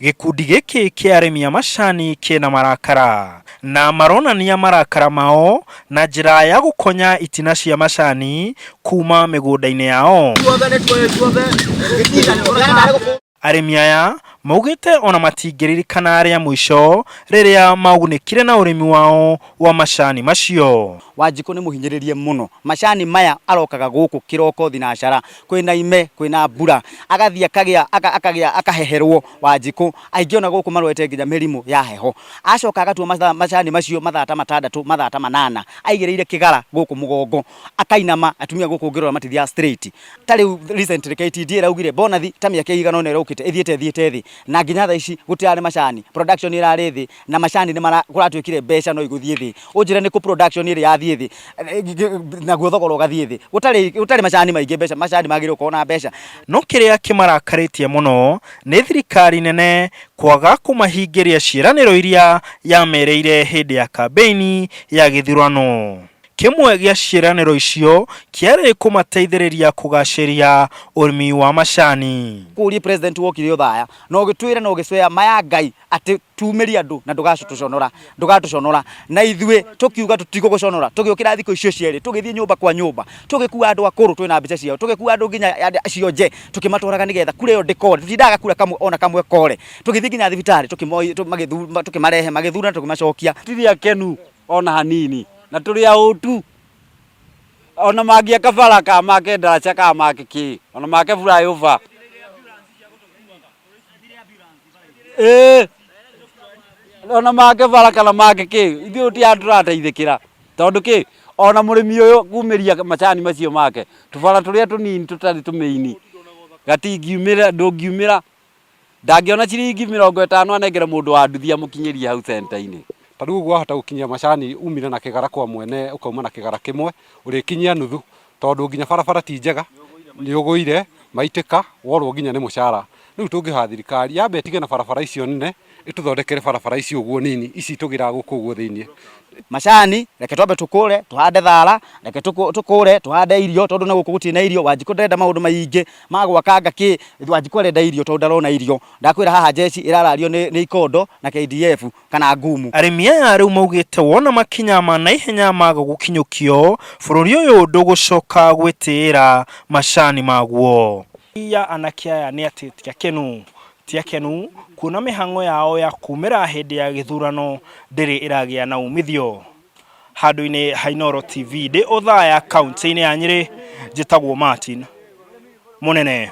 Gĩkundi gĩkĩ kĩa arĩmi a macani kĩna marakara na maronania marakara mao na njĩra ya gũkonya itina cia macani kuma mĩgũnda-inĩ yao. Arĩmi aya maugĩte ona matingĩririkana rĩa mũico rĩrĩa magunĩkire na ũrĩmi wao wa macani macio. Wanjikũ nĩ mũhinyĩrĩrie mũno. Macani maya arokaga gũkũ kĩroko thinacara, kwĩna ime, kwĩna mbura, agathiĩ akagĩa akagĩa akaheherwo Wanjikũ. Aingĩ ona gũkũ marwarĩte nginya mĩrimũ ya heho. Acoka agatua macani macio mathaa ta matandatũ, mathaa ta manana, aigĩrĩire kĩgara gũkũ mũgongo, akainama, atumia gũkũ ũngĩrora matithiaga straight. Ta rĩu recently KTDA ĩraugire bonathi ta mĩaka ĩigana ũna ĩrokĩte ĩthiĩte ĩthiĩte thĩ, na nginya thaa ici gũtirarĩ macani, production ĩrarĩ thĩ, na macani nĩ mara kũratuĩkire mbeca no igũthiĩ thĩ. Ũnjĩre nĩkũ production ĩrĩ yathiĩ thĩ naguo thogora ũgathiĩ thĩ? Gũtarĩ gũtarĩ macani maingĩ mbeca macani magĩrĩirwo gũkorwo na mbeca. No kĩrĩa kĩmarakarĩtie mũno nĩ thirikari nene kwaga kũmahingĩria ciĩranĩro iria yamerĩire hĩndĩ ya kambĩini ya gĩthurano. Kĩmwe gĩa ciĩranĩro icio kĩarĩ kũmateithĩrĩria kũgacĩria ũrĩmi wa macani. Kũrie president wokire Othaya na ũgĩtwĩra na ũgĩcwea ma ya Ngai atĩ tumĩrie andũ na ndũgatũconora ndũgatũconora na ithuĩ tũkiuga tũtigũgũconora tũgĩũkĩra thikũ icio cierĩ tũgĩthiĩ nyũmba kwa nyũmba tũgĩkua andũ akũrũ twĩna mbica ciao tũgĩkua andũ nginya cionje tũkĩmatwaraga nĩgetha kura ĩyo ndĩkore tũtindaga kura kamwe ona kamwe kore tũgĩthiĩ nginya thibitarĩ tũkĩmarehe magĩthurana tũkĩmacokia. Tũtirĩ akenu ona hanini na tũrĩ aũtu ona mangĩaka bara kana make ndaraca kana make kĩ ona make flyover ĩĩ ona make bara kana make kĩ ithuĩ gũtirĩ handũ tũrateithĩkĩra tondũ kĩ ona mũrĩmi ũyũ kumĩria macani macio make tũbara tũrĩa tũnini tũtarĩ tũmĩini gatingiumĩra ndũngiumĩra Ndangĩona ciringi 50 anengere mũndũ wa nduthi amũkinyĩrie hau center-inĩ. Ta rĩu ũguo wahota gũkinyia macani umire na kĩgara kwa mwene ũkauma na kĩgara kĩmwe, ũrĩkinyia nuthu tondũ nginya barabara ti njega, nĩ ũgũire, maitĩka, worwo nginya nĩ mũcara. Rĩu tũngĩhoya thirikari yambe ĩtige na barabara icio nene, ĩtũthondekere barabara ici ũguo nini, ici tũgĩraga gũkũ ũguo thĩiniĩ. Macani reke twambe tũkũre tũhande thara, reke tũkũre tũhande irio tondũ na gũkũ gũtirĩ na irio. Wanjikũ ndarenda maũndũ maingĩ ma gwakanga kĩ, Wanjikũ arenda irio tondũ ndarona irio. Ndakwĩra haha jeshi ĩrarario nĩ ikondo na KDF kana ngumu. Arĩmi aya rĩu maugĩte wona makinya ma naihenya maga gũkinyũkio, bũrũri ũyũ ndũgũcoka gwĩtĩĩra macani maguo. Ya anake aya nĩ atĩ ti akenu ti akenu kuona mĩhang'o yao ya kumĩra hĩndĩ ya gĩthurano ndĩrĩ ĩragĩa na umithio. Handũ-inĩ ha Inooro TV ndĩ Othaya kaunti-inĩ ya Nyĩrĩ, njĩtagwo Martin Mũnene.